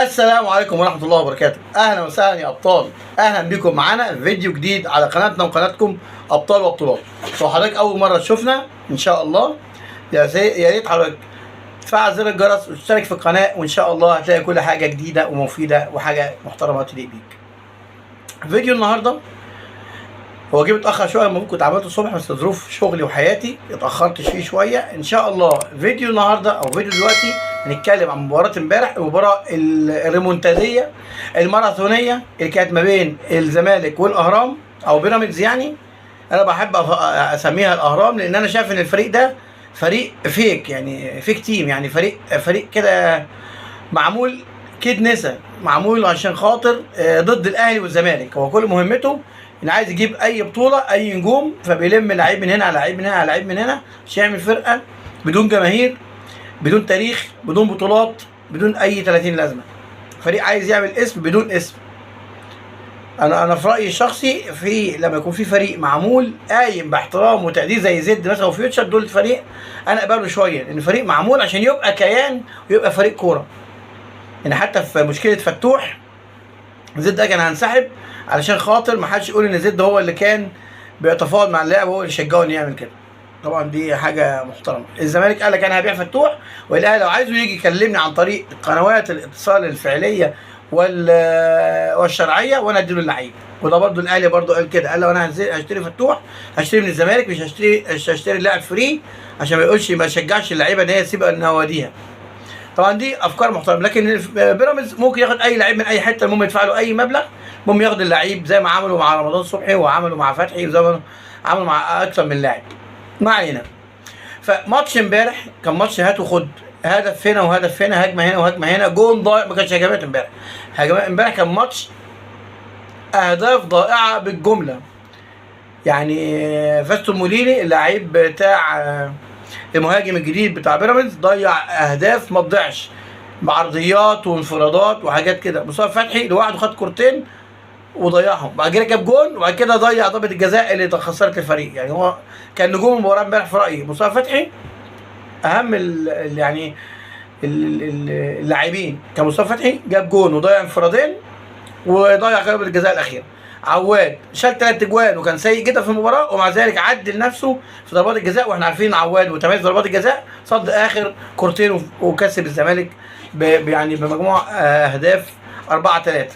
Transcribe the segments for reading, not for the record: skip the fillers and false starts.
السلام عليكم ورحمة الله وبركاته. أهلا وسهلا يا أبطال، أهلا بكم معانا في فيديو جديد على قناتنا وقناتكم أبطال وبطولات. لو حضرتك أول مرة تشوفنا إن شاء الله يا ريت حضرتك تفعل زر الجرس وتشترك في القناة، وإن شاء الله هتلاقي كل حاجة جديدة ومفيدة وحاجة محترمة تليق بيك. فيديو النهاردة هو جه متأخر شوية، المفروض كنت عملته الصبح بس ظروف شغلي وحياتي اتأخرت فيه شوية. إن شاء الله فيديو النهاردة أو فيديو دلوقتي هنتكلم عن مباراة امبارح، المباراة الريمونتادية الماراثونية اللي كانت ما بين الزمالك والأهرام أو بيراميدز. يعني أنا بحب أسميها الأهرام لأن أنا شايف إن الفريق ده فريق fake، يعني fake team، يعني فريق كده معمول كيد نسا، معمول عشان خاطر ضد الاهلي والزمالك. هو كل مهمته ان عايز يجيب اي بطوله اي نجوم، فبيلم لعيب من هنا على لعيب من هنا على لعيب من هنا عشان يعمل فرقه بدون جماهير، بدون تاريخ، بدون بطولات، بدون اي 30 لازمه. فريق عايز يعمل اسم بدون اسم. انا في رايي الشخصي، في لما يكون في فريق معمول قايم باحترام وتقدير زي زد مثلا وفيوتشر، دول فريق انا اقبله شوية لان فريق معمول عشان يبقى كيان ويبقى فريق كورة. يعني حتى في مشكلة فتوح، زد ده كان هنسحب علشان خاطر ما حدش يقول ان زد هو اللي كان بيتفاوض مع اللاعب وهو اللي شجعه انه يعمل كده. طبعا دي حاجة محترمه. الزمالك قال لك انا هبيع فتوح، والاهلي لو عايزه يجي يكلمني عن طريق قنوات الاتصال الفعلية والشرعية وانا اديله اللعيب. وده برضو الاهلي برضو قال كده، قال لو انا هنزل هشتري فتوح هشتري من الزمالك، مش هشتري اللاعب free، عشان ما يقولش ما يشجعش اللعيبة ان هي تسيب نواديها. طبعا دي افكار محترمه، لكن بيراميدز ممكن ياخد اي لعيب من اي حتة، المهم يدفع له اي مبلغ، المهم ياخد اللعيب زي ما عملوا مع رمضان صبحي وعملوا مع فتحي وزي ما عملوا مع اكثر من لاعب. ما علينا. فماتش امبارح كان ماتش هات وخد، هدف هنا وهدف هنا، هجمة هنا وهجمه هنا، جون ضايع. ما كانش هجمات امبارح، هجمات امبارح كان ماتش اهداف ضائعة بالجملة. يعني فاستو موليني اللعيب بتاع المهاجم الجديد بتاع بيراميدز ضيع اهداف ما تضيعش بعرضيات وانفرادات وحاجات كده. مصطفى فتحي لوحده خد كورتين وضيعهم، بعد كده جاب جون، وبعد كده ضيع ضربه الجزاء اللي خسرت الفريق. يعني هو كان نجوم المباراة امبارح في رايي مصطفى فتحي، اهم يعني اللاعبين كان مصطفى فتحي، جاب جون وضيع انفرادين وضيع ضربه الجزاء الاخيرة. عواد شال 3 اجوان وكان سيء جدا في المباراة، ومع ذلك عدل نفسه في ضربات الجزاء، واحنا عارفين عواد وتميز ضربات الجزاء، صد اخر كورتين وكسب الزمالك يعني بمجموع اهداف 4-3.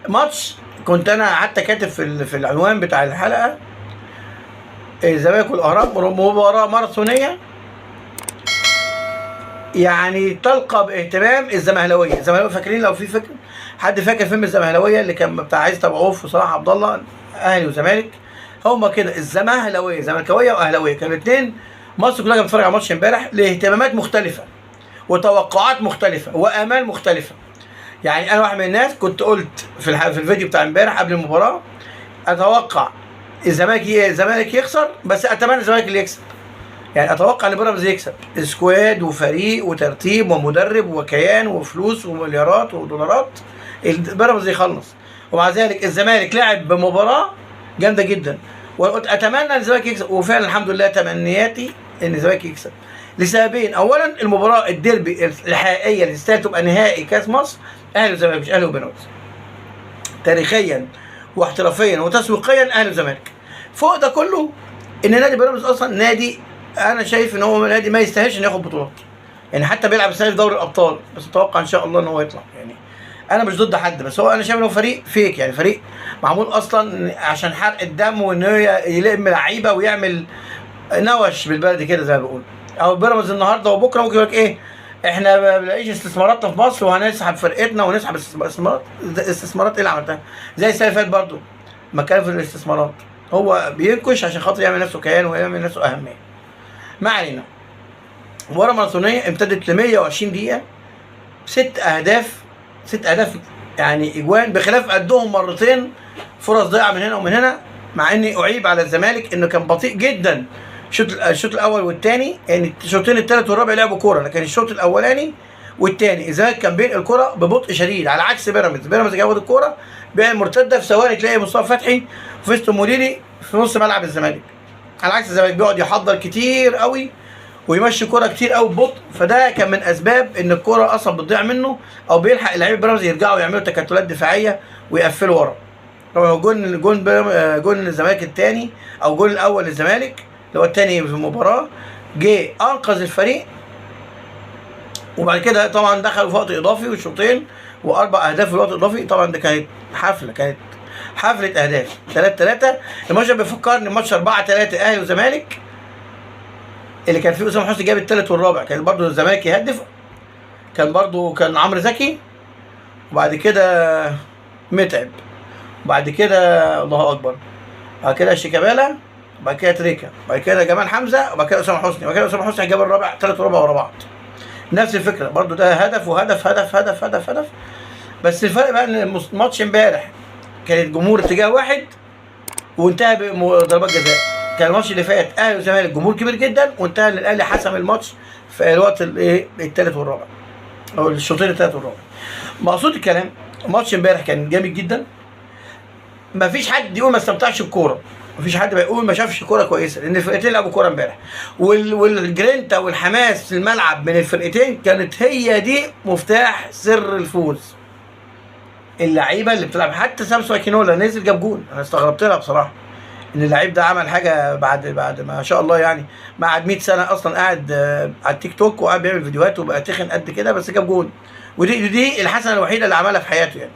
ماتش كنت انا حتى كاتب في العنوان بتاع الحلقة: الزمالك والاهرام مباراة ماراثونيه يعني تلقى باهتمام الزمهلاويه. الزمهلاويه فاكرين، لو في فكر حد فاكر فيلم الزمهلاويه اللي كان بتاع عزت ابو عوف وصلاح عبد الله، اهلي وزمالك، هما كده الزمهلاويه، زملكاويه واهلاويه، كانوا الاثنين. مصر كلها كانت بتتفرج على ماتش امبارح لاهتمامات مختلفة وتوقعات مختلفة وامال مختلفة. يعني انا واحد من الناس كنت قلت في الفيديو بتاع امبارح قبل المباراة: اتوقع الزمالك يخسر، بس اتمنى الزمالك اللي يكسب. يعني اتوقع ان بيراميدز يكسب، squad وفريق وترتيب ومدرب وكيان وفلوس ومليارات ودولارات، بيراميدز يخلص. ومع ذلك الزمالك لعب بمباراة جامدة جدا، وقلت اتمنى ان الزمالك يكسب، وفعلا الحمد لله تمنياتي ان الزمالك يكسب لسببين: اولا المباراة الديربي الحقيقية اللي تستاهل تبقى نهائي كاس مصر اهلي وزمالك، مش اهلي وبيراميدز. تاريخيا واحترافيا وتسويقيا اهلي وزمالك. فوق ده كله ان نادي بيراميدز اصلا نادي انا شايف ان هو نادي ما يستاهلش انه ياخد بطولات، يعني حتى بيلعب السنة في دوري الابطال، بس اتوقع ان شاء الله ان هو يطلع. يعني انا مش ضد حد، بس هو انا شايف ان هو فريق fake، يعني فريق معمول اصلا عشان حرق الدم وان هو يلم لعيبة ويعمل نوش بالبلدي كده زي ما بيقولوا. او بيراميدز النهارده وبكره ممكن يقول لك ايه: احنا ما بنلاقيش استثماراتنا في مصر وهنسحب فرقتنا ونسحب استثمارات. استثمارات ايه اللي عملتها؟ زي السنة اللي فاتت برضه ما كان في الاستثمارات. هو بينكش عشان خاطر يعمل نفسه كيان ويعمل نفسه اهمية. ما علينا. مباراة ماراثونيه امتدت ل 120 دقيقه، ست اهداف، ست اهداف يعني اجوان، بخلاف قدهم مرتين فرص ضيعه من هنا ومن هنا. مع اني اعيب على الزمالك انه كان بطيء جدا الشوط الاول والثاني، يعني الشوطين الثالث والرابع لعبوا كوره، لكن الشوط الاولاني والثاني الزمالك كان بينقل الكره ببطء شديد، على عكس بيراميدز. بيراميدز كان ياخد الكورة بيعمل مرتدة في ثواني، تلاقي مصطفى فتحي وفيستون موليلي في نص ملعب الزمالك، على عكس الزمالك بيقعد يحضر كتير قوي. ويمشي كرة كتير قوي ببطء، فده كان من اسباب ان الكرة اصلا بتضيع منه، او بيلحق اللعيبة بيراميدز يرجعوا يعملوا تكتلات دفاعية ويقفلوا ورا. طبعا جون الزمالك الثاني او جون الاول للزمالك اللي هو الثاني في المباراة، جه انقذ الفريق. وبعد كده طبعا دخلوا في وقت اضافي والشوطين واربع اهداف في الوقت الاضافي. طبعا ده كانت حفلة، كانت حفلة اهداف 3-3. الماتش بيفكرني ماتش 4-3 اهلي وزمالك اللي كان فيه اسامة حسني جاب الثالث والرابع، كان برضو الزمالك يهدف، كان برضو كان عمرو زكي، وبعد كده متعب، وبعد كده الله اكبر، بعد كده شيكابالا، وبعد كده تريكا، وبعد كده جمال حمزة، وبعد كده اسامة حسني، وبعد كده اسامة حسني جاب الرابع، ثالث ورابع ورا بعض. نفس الفكرة برضو، ده هدف وهدف هدف هدف هدف هدف. بس الفرق بقى ان الماتش امبارح كانت جمهور اتجاه واحد وانتهى بضربات جزاء. كان الماتش اللي فات اهلي وزمالك جمهور كبير جدا، وانتهى ان الاهلي حسم الماتش في الوقت الايه الثالث والرابع، او الشوطين الثالث والرابع. مقصود الكلام الماتش امبارح كان جامد جدا، مفيش حد يقول ما استمتعش بكوره، مفيش حد بيقول ما شافش كورة كويسة، لان الفرقتين لعبوا كورة امبارح، والجرينتا والحماس في الملعب من الفرقتين كانت هي دي مفتاح سر الفوز. اللعيبة اللي بتلعب، حتى سامسون اكينولا نزل جاب جون، انا استغربت لها بصراحة ان اللعيب ده عمل حاجة بعد ما شاء الله، يعني ما قعد 100 سنة اصلا قاعد على التيك توك وقاعد بيعمل فيديوهات وبقى تخن قد كده، بس جاب جون، ودي دي الحسنة الوحيدة اللي عملها في حياته يعني.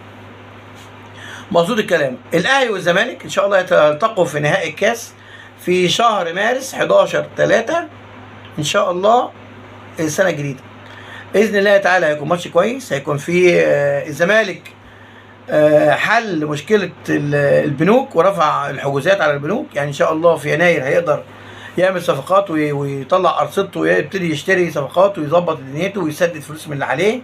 مقصود الكلام الاهلي والزمالك ان شاء الله يتلتقوا في نهائي الكاس في شهر مارس 11/3 ان شاء الله السنة الجديدة باذن الله تعالى. هيكون ماتش كويس، هيكون فيه الزمالك حل مشكلة البنوك ورفع الحجوزات على البنوك، يعني ان شاء الله في يناير هيقدر يعمل صفقات ويطلع ارصدته ويبتدي يشتري صفقات ويظبط دنيته ويسدد فلوس من اللي عليه.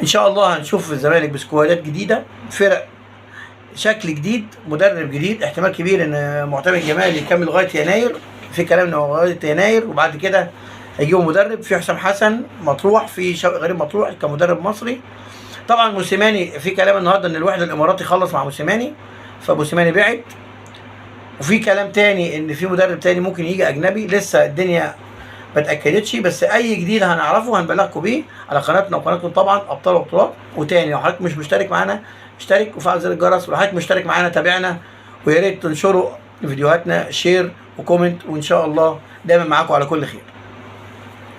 ان شاء الله هنشوف الزمالك بسكوادات جديدة، فرق شكل جديد، مدرب جديد، احتمال كبير ان معتمد جمال يكمل لغاية يناير، في كلام انه لغاية يناير وبعد كده هيجيبوا مدرب. في حسام حسن مطروح، في شوقي غريب مطروح كمدرب مصري. طبعا موسيماني في كلام النهارده ان الوحدة الاماراتي خلص مع موسيماني، فموسيماني بعد، وفي كلام تاني ان في مدرب تاني ممكن يجي اجنبي، لسه الدنيا ما اتاكدتش، بس اي جديد هنعرفه هنبلغكم بيه على قناتنا وقناتكم طبعا ابطال وبطولات. وتاني لو حضرتك مش مشترك معانا اشترك وفعل زر الجرس، ولو حضرتك مشترك معانا تابعنا، ويا ريت تنشروا فيديوهاتنا share و comment، وان شاء الله دايما معاكم على كل خير.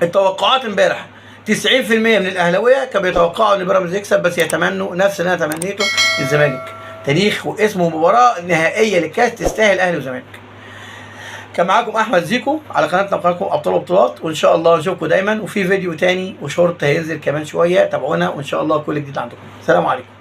التوقعات امبارح 90% من الاهلاوية كانوا بيتوقعوا ان بيراميدز يكسب، بس يتمنوا نفس اللي انا تمنيته الزمالك، تاريخ واسم ومباراة نهائية للكاس تستاهل اهلي وزمالك. كان معاكم احمد زيكو على قناتنا وقناتكم ابطال وبطولات، وان شاء الله نشوفكم دايما، وفي فيديو تاني وشورت هينزل كمان شوية، تابعونا وان شاء الله كل جديد عندكم. سلام عليكم.